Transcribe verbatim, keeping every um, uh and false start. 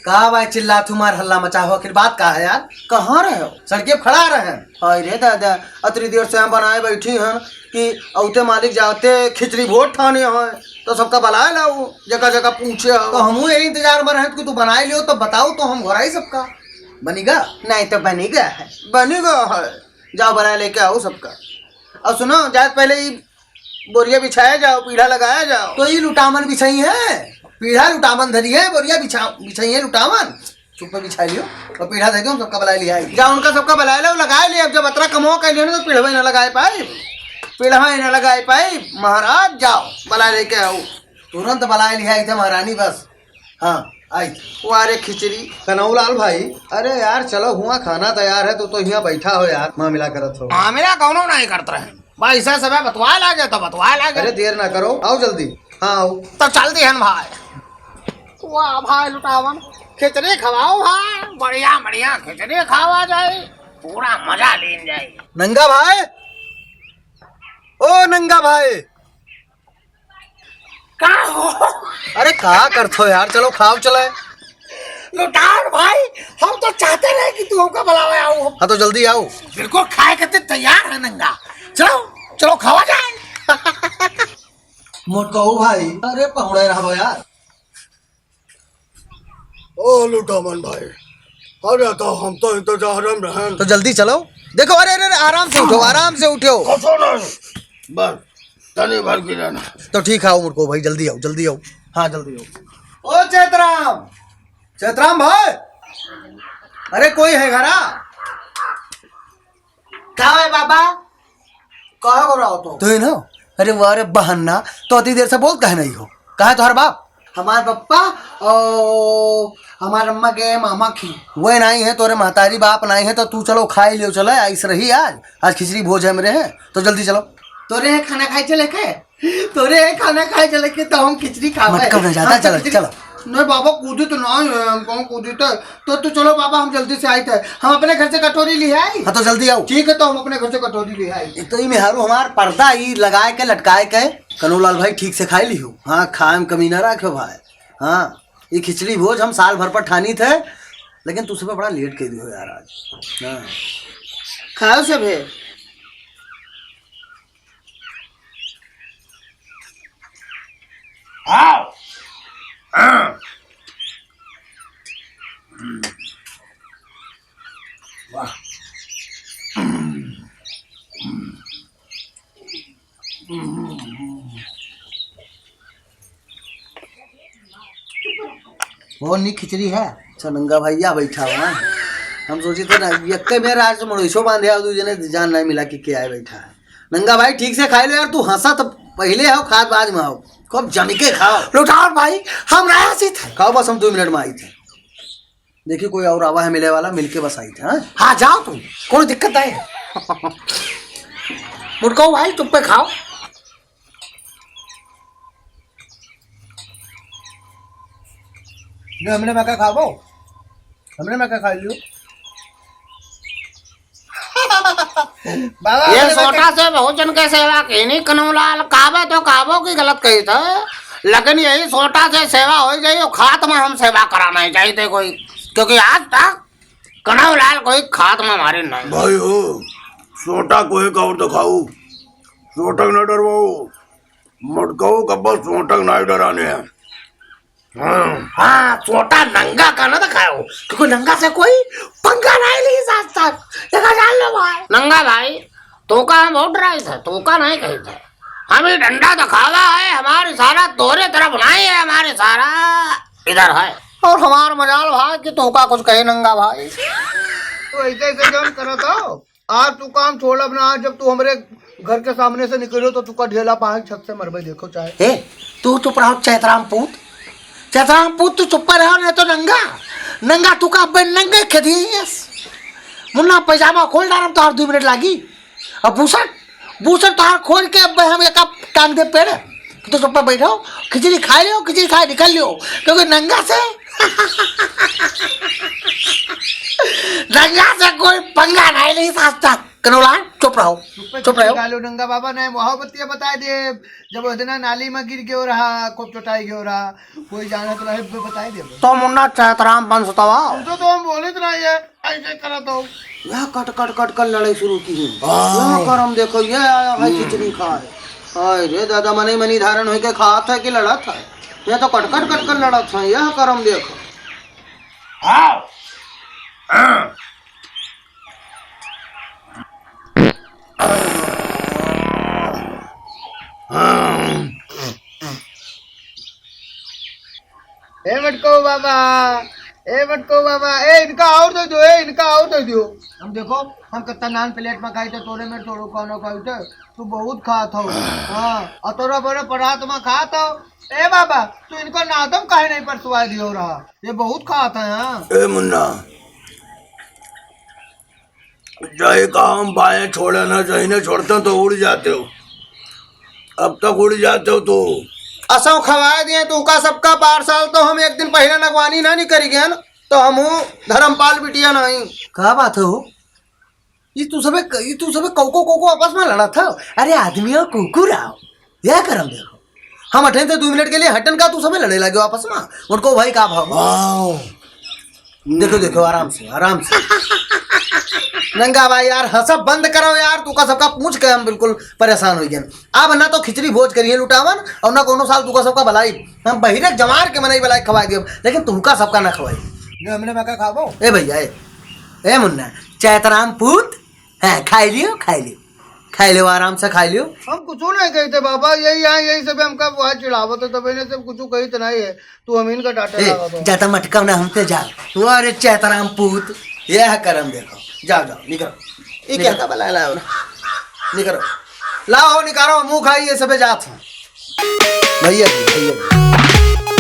का भाई चिल्लात हूँ, मार हल्ला मचा हो, आखिर बात का है यार? कहाँ रहे हो? सड़के पे खड़ा रहे। हाय रे दादा, अतरी देर से हम बनाए बैठी हैं कि औते मालिक जाते खिचड़ी भोज ठाने हैं, तो सबका बलाए लाओ, जगह जगह पूछे हो। तो हमहू यही इंतजार में रहे कि तू बनाए लियो, तो बताओ तो हम घोराई सबका। बनिगा? नहीं तो बनिगा है। बनिगा है। जाओ बलाए लेके आओ सबका। और सुनो, जाए पहले ही बोरिया बिछाया जाओ, पीढ़ा लगाया जाओ। तो ई लुटामन बिछाई है, पीढ़ा लुटामन धरी है, बोरिया बिछा-, बिछाई है लुटामन। चुप्पे बिछा लियो और पीढ़ा दे दो, हम सबका बलाए लिया है। जा उनका सबका बलाए लो, लगाए लिया। अब जब अतरा कमवा कर लियो ना, तो पीढ़वा ही ना लगाए पाई, पीढ़वा ही ना लगाए पाई। महाराज जाओ, बलाए लेके आओ। तुरंत बलाए लिया है, महारानी बस। हाँ, आई। वाह रे खिचड़ी। कनौलाल भाई, अरे यार, चलो हुआ, खाना तैयार है, तू तो यहाँ बैठा हो यार, मामला करत हो। मामला कौनो नहीं करत रहे, पैसा सब बतवा लागे तो बतवा लागे। अरे देर ना करो, आओ जल्दी। हाँ, आओ। तो चल दिहन भाई। वाह भाई लुटावन, खिचड़ी खवाओ भाई, बढ़िया बढ़िया खिचड़ी खावा जाए, पूरा मजा लीन जाए। नंगा भाई, ओ नंगा भाई, का हो? अरे का करत हो यार, चलो खाओ चले। लुटार भाई, हम तो चाहते रहे कि तू हमका बुलावे आओ। हाँ तो जल्दी आओ। बिल्कुल खाए के ते तैयार है नंगा। चलो, चलो खावा जाए। मोटकऊ भाई, अरे पहुड़े रहो यार। ओ लुटामन भाई, अरे तो हम तो इंतजार में रहन। तो जल्दी चलो। देखो, अरे, अरे, अरे, आराम से उठो, आराम से उठो। कसो नहीं, बस तनी भर गिरा ना। तो ठीक है, उमर को भाई, जल्दी आओ, जल्दी आओ। हाँ, जल्दी आओ। ओ चैतराम, चैतराम भाई, अरे कोई है घरा? का है बाबा? कहाँ को रहो तो? तो ही ना। अरे वाह रे बहन्ना, तो अति देर से बोलत काहे नहीं हो? कहाँ है तोहर बाप? हमार पप्पा और हमार अम्मा के मामा की। वह नहीं है, तोरे महतारी बाप नहीं है, तो तू चलो खाई लियो, चले आइस रही आज। आज खिचड़ी भोज है मेरे हैं, तो जल्दी चलो। तोरे है खाना खाई चले के? तोरे है खाना खाई चले के, तो हम खिचड़ी खावे। मटका बन जाता, हम चलो, खिचड़ी चलो। नहीं बाबा, कूदी तो ना है, हम कहूँ कूदी तो, तो, तो चलो बाबा, हम जल्दी से आई थे, हम अपने घर से कटोरी ले आई। हाँ, तो जल्दी आओ। ठीक है, तो हम अपने घर से कटोरी ले आई। एक तो ई मेहरू हमार पर्दा ई लगाए के, लटकाए के, कनूलाल भाई ठीक से खाई लिहो। हाँ, खाए में कमी ना रखो भाई। हाँ, ई खिचड़ी भोज हम साल भर पर ठानी थे, लेकिन तू सब बड़ा लेट कर दियो यार आज। हाँ। खाओ सब है। आओ। हाँ। वाह। बहुत नीक खिचड़ी है। अच्छा, नंगा भैया बैठा हुआ है। हम सोचे थे ना, यक्के मेरा आज तो मड़ोइसो बांधे आओ, दू जने जान नहीं मिला कि क्या है बैठा है। नंगा भाई, ठीक से खाई लो यार, तू हंसा तो पहले आओ, खाद बाद में आओ, खूब जम के खाओ। लुटाओ भाई, हम आया सी थे। खाओ, बस हम दो मिनट में आई थे। देखिए, कोई और आवा है मिले वाला, मिलके बस आई थे। हाँ, हाँ, जाओ तुम, कोई दिक्कत नहीं है। मुटकाओ भाई, तुम पे खाओ। ले, हमने मैं क्या खाबो? हमने मैं क्या खा लियो? बाबा, ये हमने मैं सोटा क्या से बहुत जन के सेवा कीनी, कनूलाल काबे तो काबो की गलत कही था, लेकिन यही सोटा से सेवा हो जाए, और खात में हम सेवा कराना ही चाहिए कोई, क्योंकि आज तक कनूलाल कोई खात में हमारे नहीं। भाई हो, सोटा को एक और दिखाओ, सोटा न डरवाओ। मटकाऊ का बस सोटक नाई डराने हैं। हाँ, हाँ, सोटा नंगा का ना दिखाओ, क्योंकि नंगा से कोई पंगा नहीं ली साथ साथ। देखा जान लो भाई। नंगा भाई, तोका हम बहुत डराई थे, तोका नहीं कही थे। हम ये डंडा दिखावा है, हमारा इशारा तोरे तरफ नहीं है, हमारा इशारा इधर है। और हमार मजाल भाई कि तोका कुछ कहे नंगा भाई। तो ऐसे ऐसे जौन करत हो, आज तू काम छोड़ब ना, आज जब तू हमरे घर के सामने से निकलो तो तुका ढेला पाए छत से मरबे, देखो चाहे। ए, तू चुप रहो चैतराम पूत, चैतराम पूत तू चुप रहो, नहीं तो नंगा, नंगा तू का अब्बे नंगे खेदियस। मुन्ना पैजामा खोल डारम तोहार दो मिनट लागी। अब भूषण, भूषण तोहार खोल के अब्बे हम एक टांग दे पेड़। तो चुप बैठो, खिचड़ी खा लियो, खिचड़ी खाए निकल लियो, क्योंकि नंगा से, नंगा से कोई पंगा नहीं ली साथ साथ। कनौला, चुप रहो, चुप रहो। कालू डंगा बाबा ने वहाँ बतिया बताई दे, जब ओतना नाली में गिर गयो रहा, खूब चोटाई गयो रहा, कोई जानत रहे तो बताई दे। तो मुन्ना चैतराम वंश तवा। तो, तो हम बोले तो ना ये, ऐसे करा तो। यह कट कट कट कर लड़ाई शुरू की है। हाँ। यह करम देखो, ये आया है खिचड़ी खाए। हाय रे दादा, मने मनी धारण होके खात है कि लड़त है? ये तो कट कट कट कर लड़त है, यह करम देखो। हाँ। हाँ। ए बटको बाबा, ए बटको बाबा, ए इनका और दे दो, ए इनका और दे दो। हम देखो, हम कितना नान प्लेट में खाई थे, तोरे में थोड़ो खाना खाई थे, तू बहुत खात हो। हाँ, और तोरा बड़े परात में खात हो। ए बाबा, तू इनको नादम काहे नहीं परसवा दियो रहा? ये बहुत खात है। हाँ। ए मुन्ना, जय काम बाएं छोड़े ना, जहिने छोड़ते तो उड़ जाते हो। अब तक उड़ जाते हो तो। असो खवाए दिए तो उका सबका पार्सल तो हम एक दिन पहले नगवानी ना नहीं करी गए ना, तो हम हूँ धर्मपाल बिटिया नहीं। का बात हो? ये तू सबे, ये तू सबे कौको कौको आपस में लड़ा था। अरे आदमी हो कुकुर आओ, यह करम देखो। हम अठे से दो मिनट के लिए हटन का तू सबे लड़े लगे आपस में। उनको भाई का भाव? वाओ। देखो, देखो, आराम से, आराम से। नंगा भाई यार, हंसब बंद करो यार, तुका सबका पूछ के हम बिल्कुल परेशान हो गए। अब ना तो खिचड़ी भोज करिए लुटावन और ना कोनो साल तुका सबका भलाई। हम बहिरे जमार के मनई भलाई खवाई दियो, लेकिन तुमका सबका ना खवाई। ये हमने मैं का खाबो? ए भैया, ए, ए मुन्ना, चैतराम पूत, हाँ, खाई लियो, खाई लियो। खाई लियो, आराम से खाई लियो। हम कुछ नहीं कहते बाबा, यही यहाँ, यही सब हमका वहाँ चिढ़ावत है, तब इन्हें सब कुछ कही तो नहीं है। तू हम इनका डांटे ए, लगा दो। ज्यादा मटकाओ ना हमसे, जाओ। वो अरे चैतराम पूत, यह करम देखो। जाओ, जाओ, निकरो। ये क्या निकरो। का बला लाओ ना? निकरो। लाओ, निकालो, मुंह खाई, ये सबे जात हैं। भैया जी, भैया जी।